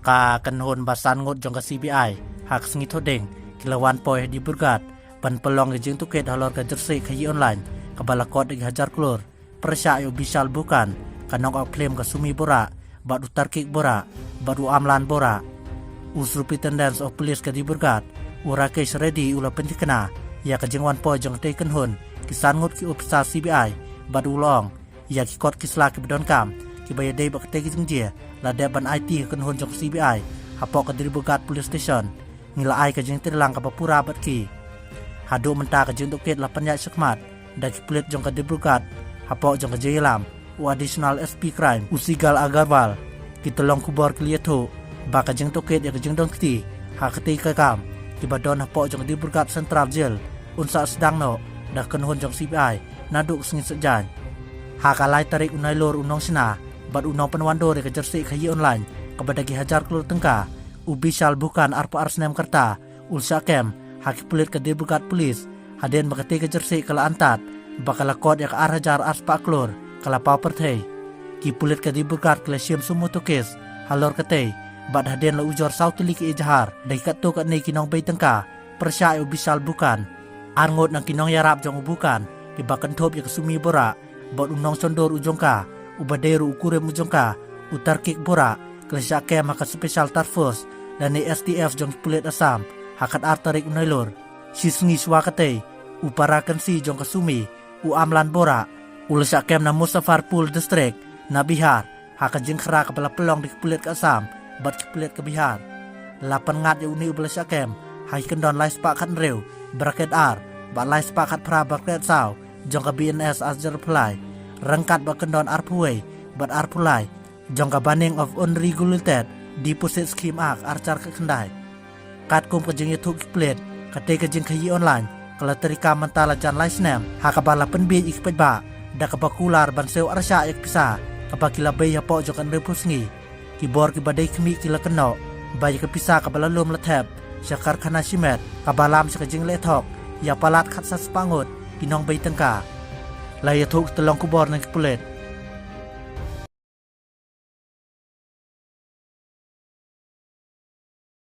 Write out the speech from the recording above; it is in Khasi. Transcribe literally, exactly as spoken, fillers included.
Ka kynhun ba san ngut jong ka C B I ha ka sngi Thohdieng ki la wan poi ha Dibrugarh ban pynlong ka jingtohkit halor ka jersey khaïi online kaba la kot da ki hajar klur, pyrshah ïa u Bishal Bukan, ka knockout film ka Sumi Borah, bad u Tarkik Borah, bad u Amlan Borah. U Superintendent of Police ka Dibrugarh, u Rakesh Reddy, u la pynthikna ïa ka jingwan poi jong katei ka kynhun ki san ngut ki ophisar C B I, bad u la ong ïa ki kot ki sla kiba donkam kiba ïadei bad katei ka jingjia la dep ban aiti ha ka kynhun jong ka C B I hapoh ka Dibrugarh Police Station. Ngi la ai ka jingtreilang kaba pura bad ki. Haduh mynta ka jingtohkit la pynïaid shakhmat da ki pulit jong ka Dibrugarh hapoh jong ka jingïalam u Additional S P Crime, u Sigal Agarwal. Ki tyllong khubor ki la ïathuh ba ka jingtohkit ïa ka jingdon kti ha katei ka kam kiba don hapoh jong ka Dibrugarh Central Jail un sa sdang noh da ka kynhun jong C B I naduh ka sngi Saitjaiñ. Ha ka lai tarik u Nailur u nongshna bad u nongpynwandur ïa ka jersey khaïi online kaba da ki hajar klur tyngka, u Bishal Bukan, arphew ar snem ka rta, u la shah kem ha ki pulit ka Dibrugarh Police hadien ba katei ka jersey ka la antad ba ka la kot ïa ka ar hajar arspah klur, ka la paw pyrthei. Ki pulit ka Dibrugarh ki la shim sumar u case halor katei bad hadien la ujor saw tylli ki ejahar da ki katto katne ki nongbei tyngka pyrshah ïa u Bishal Bukan. Ar ngut na ki nongïarap jong u Bukan kiba kynthup ïa ka Sumi Borah bad u nongshondur u jong ka, uba dei ruh u kurim u jong ka, u Tarkik Borah, ki la shah kem ha ka Special Task Force lane S T F jong ki pulit Assam ha ka khatar tarik u Nailur. Shi sngi shuwa katei, u para kynsi jong ka Sumi, u Amlan Borah, u la shah kem na Muzaffarpur District na Bihar ha ka jingkhra kaba la pynlong da ki pulit ka Assam bad ki pulit ka Bihar. La pynngat ïa une uba la shah kem ha ki kyndon lai spah khathynriew bracket ar bad lai spah khatphra bracket saw jong ka B N S ar hajar arphew lai, ryngkat bad kyndon arphew wei bad arphew lai jong ka Bank of Unregulated Deposit Scheme Act ar hajar khatkhyndai. Katkum ka jingïathuh ki pulit, katei ka jingkhaïi online ka la trei kam mynta la jan lai snem, ha kaba la pynbiej ïa ki paidbah da kaba kular ban siew arshah ïa ka pisa kaba ki la bei hapoh jong ka hynriewphew sngi. Ki bor kiba dei khmih ki la kynnoh ba ïa ka pisa kaba la lum la thep sha ka karkhana shimet kaba lam sha ka jingleh thok ïa palat khatsan spah ngut ki nongbei tyngka. La ïathuh ki tyllong khubor na ki pulit